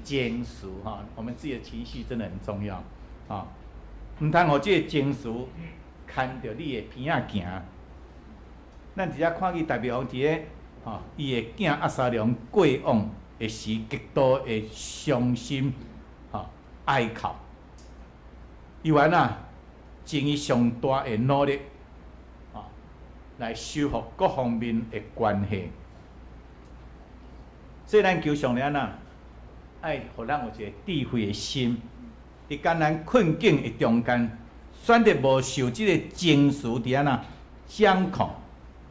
情緒吼，我們自己的情緒真的很重要，吼，毋通予這个情緒牽著你的鼻仔行。咱直接看見大衛王佇咧吼，伊的囝押沙龍過往的時，極度的傷心，吼哀哭。伊原啊，盡伊上大的努力，吼來修復各方面的關係。所以咱求上帝按怎，愛予咱有一个智慧的心，佇艱難困境的中間，選擇無受這个情緒佇按怎掌控，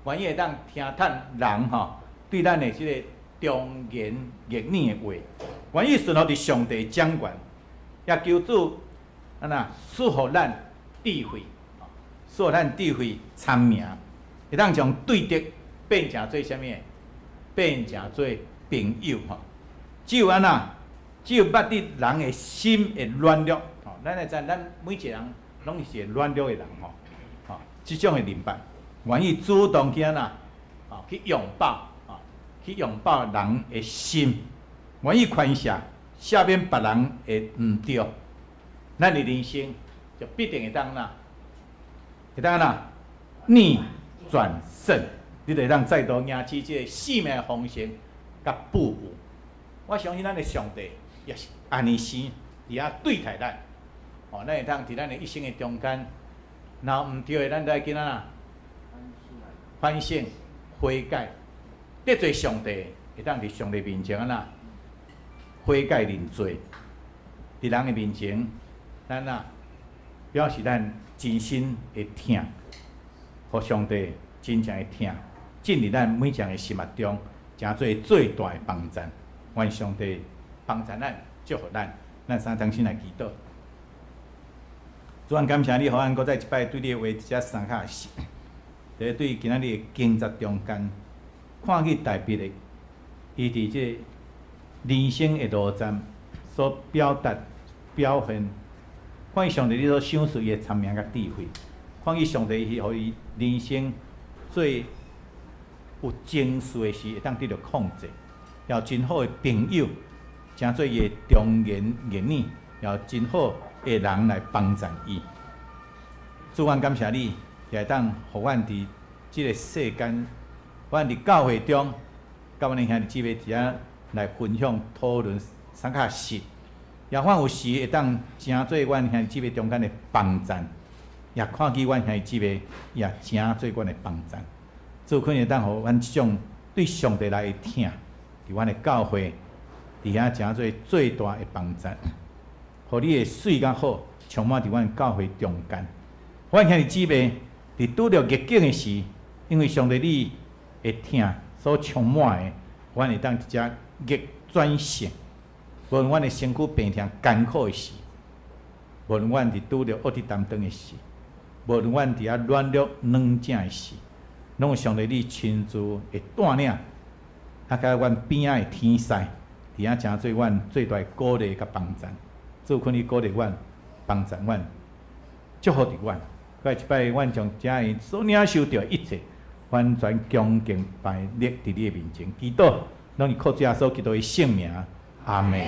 願意會當聽迵人吼對咱的這个忠言逆耳的話，願意順服佇上帝掌權，也求主按怎賜予咱智慧，賜予咱智慧聰明，會當將對敵變成做啥物？變成做朋友吼。只有按怎，只有捌得人的心的軟弱，吼，咱會知咱每一個人攏是會軟弱的人吼，吼，這種的明白，願意主動去按怎，吼，去擁抱，吼，去擁抱人的心，願意寬赦，赦免別人的毋對，咱的人生就必定會當怎，會當按怎逆轉勝，你就會當再度贏取這个生命豐盛佮富有。我相信咱的上帝也是按呢生佇遐對待咱，哦，咱會當佇咱的一生的中間，若有毋對的，咱就愛緊按怎反省、悔改，得罪上帝，會當佇上帝面前按怎悔改認罪，佇人的面前，咱啊表示咱真心的疼，予上帝真正的疼進入咱每一個人的心目中，成做最大的幫贊。願上帝幫助咱，祝福咱，咱三同心來祈禱。主啊，感謝你，予阮閣再一擺對你的話這相較實。佇對今仔日的經節中間，看見大衛的，伊佇這个人生的路站所表達、表現，看見上帝你所賞賜伊的聰明佮智慧，看見上帝伊予伊人生最有情緒的時，會當得著控制，也有真好的朋友，成做伊的忠言逆耳，也有真好的人來幫助伊。主，阮感謝你，也會當予阮佇這个世間，阮佇教會中，佮阮的兄弟姊妹佇遮來分享討論，啥較實，也阮有時會當成做阮兄弟姊妹中間的幫贊，也看見阮兄弟姊妹也成做阮的幫贊。主肯會當予阮這種對上帝來的疼，佇阮的教會佇遐成做最大的幫贊，予你的媠佮好充滿佇阮教會中間。阮兄弟姊妹佇拄著逆境的時，因為上帝你的疼所充滿的，阮會當直接逆轉勝。無論阮的身軀病痛艱苦的時，無論阮佇拄著惡敵擔當的時，無論阮佇遐軟弱軟正的時，攏有上帝你親自的帶領，啊，佮阮邊仔的天使，佇遐成做阮最大的鼓勵佮幫贊。主懇你鼓勵阮，幫助阮，祝福著阮。閣一擺，阮將遮的所領受著的一切，完全恭敬擺列佇你的面前，祈禱，攏是靠主耶穌基督的聖名，阿門。